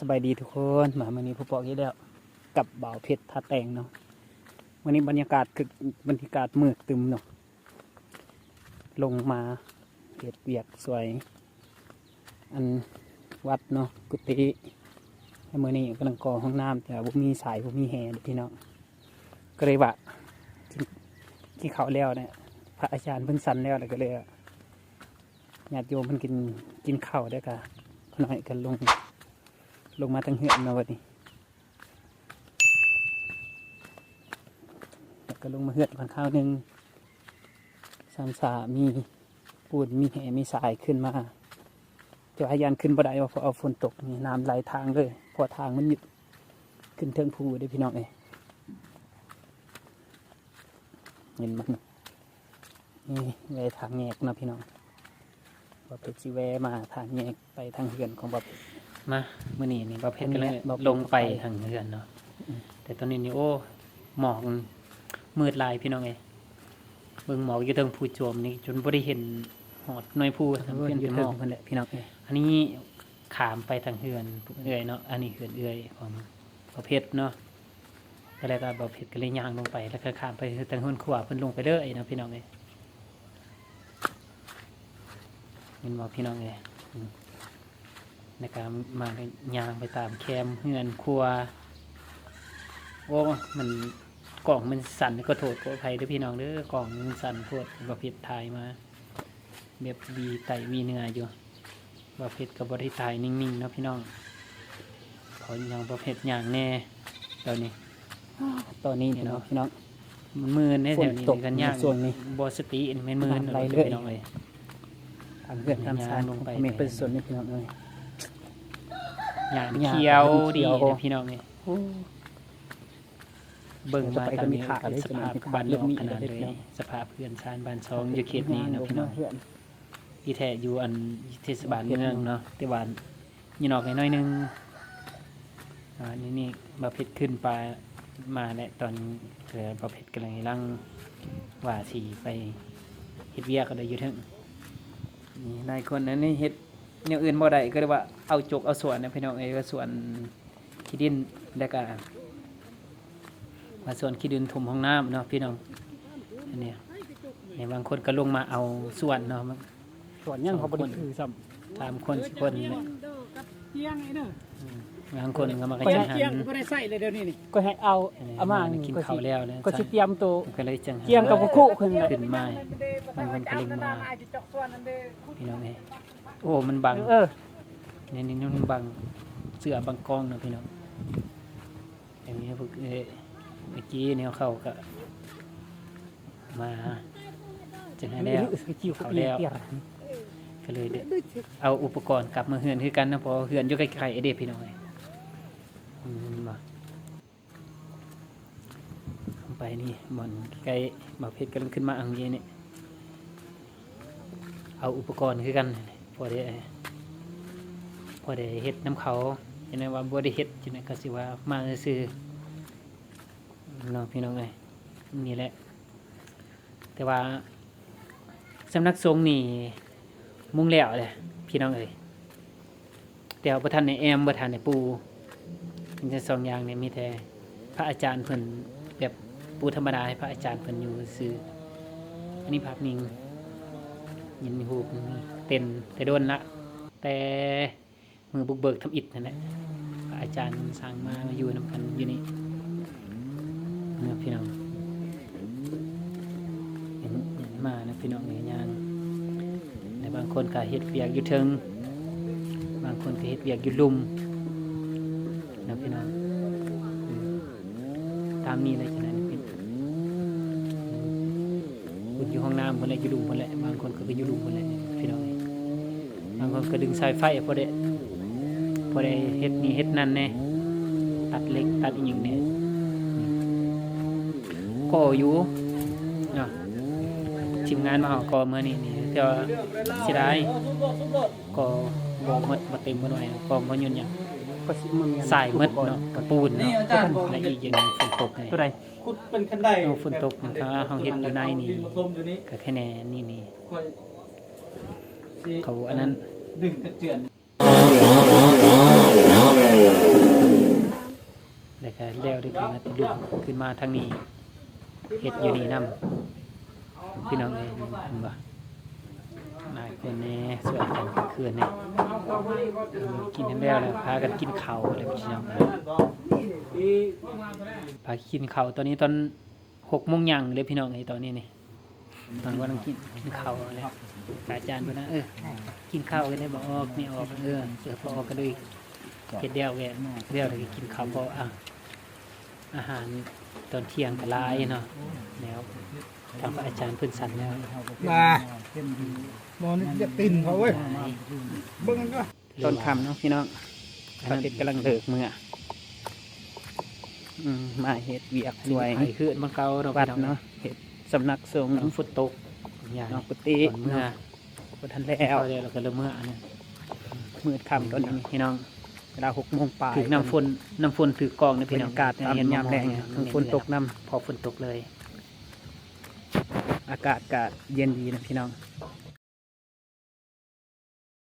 ສະບາຍດີທຸກຄົນ ມາມື້ນີ້ພົບກັນອີກແລ້ວກັບບ່າວເພັດທ່າແຕງເນາະ. ມື້ນີ້ບັນຍາກາດຄື ບັນຍາກາດມືດຕຶມເນາະ ລົງມາເຮັດວຽກຊ່ວຍອັນວັດເນາະ ກຸຕິ. ແລະມື້ນີ້ກຳລັງກໍ່ຫ້ອງນ້ຳ ແຕ່ວ່າບໍ່ມີສາຍ ບໍ່ມີແຫເດ້ພີ່ນ້ອງ ກໍເລີຍວ່າ ກິນ ກິນເຂົ້າແລ້ວເນຍ ພະອາຈານເພິ່ນສັນແລ້ວ ແລ້ວກໍເລີຍວ່າ ຍາດໂຍມເພິ່ນກິນ ກິນເຂົ້າແລ້ວກະ ພະນ້ອຍກໍລົງ ລົງມາທາງເຮືອນເນາະບັດນີ້ ແລ້ວກໍລົງມາເຮືອນກ່ອນຄາວໜຶ່ງ. ສາມສາມີປູນ ມີແຫ ມີຊາຍຂຶ້ນມາ ແຕ່ວ່າຢ້ານຂຶ້ນບໍ່ໄດ້ ເພາະວ່າຝົນຕົກນີ້ ນ້ຳໄຫຼທາງເລີຍ ເພາະທາງມັນຢູ່ຂຶ້ນເທິງພູເດ້ພີ່ນ້ອງເອີຍ. ເຫັນມັນ ນີ້ແວ່ທາງແຍກເນາະພີ່ນ້ອງ ບ່າວເພັດຊິແວ່ມາທາງແຍກໄປທາງເຮືອນຂອງບ່າວເພັດ. ມາ ມື້ນີ້ນີ້ບ່າວເພັດກໍເລີຍລົງໄປທາງເຮືອນເນາະ. ອືມ ແຕ່ຕອນນີ້ນີ້ ໂອ້ ໝອກມືດຫຼາຍພີ່ນ້ອງເອີຍ ເບິ່ງໝອກຢູ່ເທິງພູໂຈມນີ້ ຈົນບໍ່ໄດ້ເຫັນຮອດໜ້ອຍພູ ເອີ ເຫັນແຕ່ໝອກ ຢູ່ເທິງພຸ້ນແຫຼະພີ່ນ້ອງເອີຍ. ອັນນີ້ຂ້າມໄປທາງເຮືອນເອື້ອຍເນາະ ອັນນີ້ເຮືອນເອື້ອຍຂອງບ່າວເພັດເນາະ. ແລ້ວກໍບ່າວເພັດກໍເລີຍຍ່າງລົງໄປ ແລ້ວກໍຂ້າມໄປທາງເຮືອນຄົວເພິ່ນ ລົງໄປເລີຍເນາະພີ່ນ້ອງເອີຍ. ເຫັນບໍ່ພີ່ນ້ອງເອີຍ ອືມ ແລ້ວກໍມາ ຍ່າງໄປຕາມແຄມເຮືອນຄົວ. ໂອ້ ມັນ ກ້ອງມັນສັ່ນ ຂໍໂທດຂໍອະໄພເດີພີ່ນ້ອງເດີ ກ້ອງມັນສັ່ນໂພດ ບ່າວເພັດຖ່າຍມາ ແບບວີໄຕວີເໜືອຢູ່. ບ່າວເພັດກໍບໍ່ໄດ້ຖ່າຍນິ່ງໆເນາະພີ່ນ້ອງ ເພາະຫຍັງ ບ່າວເພັດຍ່າງແດ່ຕອນນີ້ ຕອນນີ້ນີ້ເນາະພີ່ນ້ອງ ມັນມື່ນເດ້ ແຖວນີ້ກໍຍ່າງບໍ່ສະຕິ ແມ່ນມື່ນເນາະພີ່ນ້ອງເອີຍ. ທາງເຮືອນທາງຊານຂອງພໍ່ແມ່ປະຊາຊົນນີ້ພີ່ນ້ອງເອີຍ ຫຍ້າມັນຂຽວດີເດ້ພີ່ນ້ອງເອີຍ. ໂອ້ ເບິ່ງມາຕາມນີ້ ສະພາບບ້ານນອກຂະໜາດເລີຍ ສະພາບເຮືອນຊານບ້ານຊ່ອງຢູ່ເຂດນີ້ເນາະພີ່ນ້ອງ ທີ່ແທ້ຢູ່ອັນເທດສະບານເມືອງເນາະ ແຕ່ວ່າຢູ່ນອກແດ່ໜ້ອຍໜຶ່ງ. ອ່າ ນີ້ ນີ້ບ່າວເພັດຂຶ້ນໄປມາແລ້ວ ຕອນ ບ່າວເພັດກຳລັງ ກຳລັງວ່າຊິໄປເຮັດວຽກກໍໄດ້ຢູ່ເທິງ. ນີ້ຫຼາຍຄົນອັນນີ້ເຮັດແນວອື່ນບໍ່ໄດ້ ກໍເລີຍວ່າເອົາຈົກເອົາສ່ວນນະພີ່ນ້ອງເອີຍ ວ່າສ່ວນ ຂີ້ດິນ ແລ້ວກະມາສວນຂີ້ດິນຖົມຫ້ອງນ້ຳເນາະພີ່ນ້ອງ. ອັນນີ້ ນີ້ບາງຄົນກໍລົງມາເອົາສວນເນາະ ສວນຫຍັງເຂົາບໍ່ໄດ້ຖືຊ້ຳ ສາມຄົນ ສີ່ຄົນນີ້ແຫຼະ. ອືມ ບາງຄົນກໍມາກະຈັງຫັນ ບໍ່ໄດ້ໃຊ້ເລີຍດຽວນີ້ນີ້ ກໍໃຫ້ເອົາ ເອົາມາກິນເຂົ້າແລ້ວ ກໍຊິຕຽມໂຕ ກໍເລີຍຈັງຫັນ ຕຽມກັບພະຄຸຂຶ້ນ ຂຶ້ນມາ ບາງຄົນກໍລົງມາ ພີ່ນ້ອງເອີຍ. ໂອ້ ມັນບັງ ເອີ ນີ້ ນີ້ ນີ້ມັນບັງເສື້ອບັງກ້ອງເນາະພີ່ນ້ອງ. ອັນນີ້ພວກ ເອີ ເມື່ອກີ້ແນວເຂົ້າກະມາ ຈັ່ງໃຫ້ແລ້ວ ເຂົ້າແລ້ວ ກໍເລີຍໄດ້ເອົາອຸປະກອນກັບມາເຮືອນຄືກັນເນາະ ເພາະວ່າເຮືອນຢູ່ໃກ້ໆເດ້ພີ່ນ້ອງເອີຍ. ອືມ ເຫັນບໍ່? ໄປນີ້ ບ່ອນໃກ້ໆ ບ່າວເພັດກຳລັງຂຶ້ນມາອັງເດນີ້ ເອົາອຸປະກອນຄືກັນ ພໍໄດ້ ພໍໄດ້ເຮັດນຳເຂົາ ຈັ່ງໃດວ່າບໍ່ໄດ້ເຮັດ ຈັ່ງໃດກໍຊິວ່າມາຊື່ໆເນາະ ພີ່ນ້ອງເອີຍ. ນີ້ແຫຼະ ແຕ່ວ່າ ສຳນັກສົງນີ້ມຸງແລ້ວແຫຼະພີ່ນ້ອງເອີຍ ແຕ່ວ່າບໍ່ທັນໄດ້ແອ້ມ ບໍ່ທັນໄດ້ປູ ມີແຕ່ສອງຢ່າງນີ້ ມີແຕ່ພະອາຈານເພິ່ນແບບປູທຳມະດາ ໃຫ້ພະອາຈານເພິ່ນຢູ່ຊື່. ອັນນີ້ພາບນິ່ງ ເຫັນຮູບເຕັ້ນແຕ່ດົນລະ ແຕ່ ມື້ບຸກເບີກທຳອິດນັ້ນແຫຼະ ພະອາຈານສັ່ງມາ ມາຢູ່ນຳກັນຢູ່ນີ້ເນາະພີ່ນ້ອງ. ເຫັນ ເຫັນມານະພີ່ນ້ອງເອີຍ ຍ່າງ ແລະບາງຄົນກໍເຮັດວຽກຢູ່ເທິງ ບາງຄົນກໍເຮັດວຽກຢູ່ລຸ່ມເນາະພີ່ນ້ອງ. ອືມ ຕາມນີ້ເລີຍ ຈັ່ງໃດເປັນ ອືມ ພຸ້ນຢູ່ຫ້ອງນ້ຳພຸ້ນແຫຼະ ຢູ່ລຸ່ມພຸ້ນແຫຼະ ບາງຄົນກໍ ກໍຢູ່ລຸ່ມພຸ້ນແຫຼະພີ່ນ້ອງເອີຍ. ບາງຄົນກໍດຶງສາຍໄຟ ພໍໄດ້ ພໍໄດ້ເຮັດນີ້ເຮັດນັ້ນແດ່ ຕັດເຫຼັກຕັດອີ່ຫຍັງແດ່ ກໍຢູ່ເນາະ ທີມງານມາເຮົາກໍມື້ນີ້ນີ້ ແຕ່ວ່າເສຍດາຍ ກໍບໍ່ໝົດ ບໍ່ເຕັມ ບໍ່ໜ້ອຍ ກໍບໍ່ຍ້ອນຫຍັງ ກໍຊິມາແມ່ນ ຊາຍໝົດເນາະ ກະປູນເນາະ ແລະອີກຢ່າງໜຶ່ງຝົນຕົກນີ້ ຕົວໃດ? ຂຸດເປັນຄັນໄດ ເອົາ ຝົນຕົກ ຖ້າເຮົາເຮັດຢູ່ໃນນີ້ ກໍແຄ່ແນ່ນີ້ນີ້ ຂ້ອຍຊິ ເຂົາອັນນັ້ນ ດຶງກະເຈື່ອນ. ລຸກຂຶ້ນມາ ລຸກຂຶ້ນມາທາງນີ້ ເຮັດຢູ່ນີ້ນຳ ພີ່ນ້ອງເອີຍ ເຫັນບໍ່? ຫຼາຍຄົນແດ່ ຊ່ວຍກັນຄືນນີ້ ກິນໃຫ້ແລ້ວແລ້ວ ພາກັນກິນເຂົ້າແລ້ວ ພີ່ນ້ອງເອີຍ ພາກິນເຂົ້າ ຕອນນີ້ຕອນ ຫົກໂມງຫຍັງເດ້ ພີ່ນ້ອງເອີຍ ຕອນນີ້ນີ້ ຕອນກຳລັງກິນ ກິນເຂົ້າແລ້ວ ພະອາຈານເພິ່ນວ່າ ເອີ ກິນເຂົ້າກັນໄດ້ບໍ່? ອອກ ນີ້ອອກ ເອີ ເອີ ພໍອອກກະດຸຍ ເຮັດແລ້ວແລ້ວ ແລ້ວກະກິນເຂົ້າ ເພາະ ອາ ອາຫານຕອນທ່ຽງກະຫຼາຍເນາະ ແລ້ວທາງພະອາຈານເພິ່ນສັ່ງແລ້ວ ມາ ໝໍນີ້ຢາກຕີນເຂົາເວີຍ ເບິ່ງກັນ ຕອນຄ່ຳເນາະພີ່ນ້ອງ ພະອາທິດກຳລັງເລີກເມືອ ອືມ ມາເຮັດວຽກຊ່ວຍ ອັນນີ້ໄປເຮືອນໝ່ອງເກົ່າເນາະ ວັດເນາະ ພີ່ນ້ອງ ເຮັດສຳນັກສົງ ມັນຝົນຕົກ ນ້ອງກຸຕິ ຕອນເມືອ ບໍ່ທັນແລ້ວ ພໍແລ້ວ ແລ້ວກະເລີ່ມເມືອ ອາ ມືດຄ່ຳຕອນນີ້ພີ່ນ້ອງ ເວລາຫົກໂມງປາຍ ຖືກນ້ຳຝົນ ນ້ຳຝົນຖືກກ້ອງເດ້ພີ່ນ້ອງ ບັນຍາກາດຍາມແລງ ເຖິງຝົນຕົກນຳ ພໍຝົນຕົກເລີຍ ອາກາດກະເຢັນດີນະພີ່ນ້ອງ.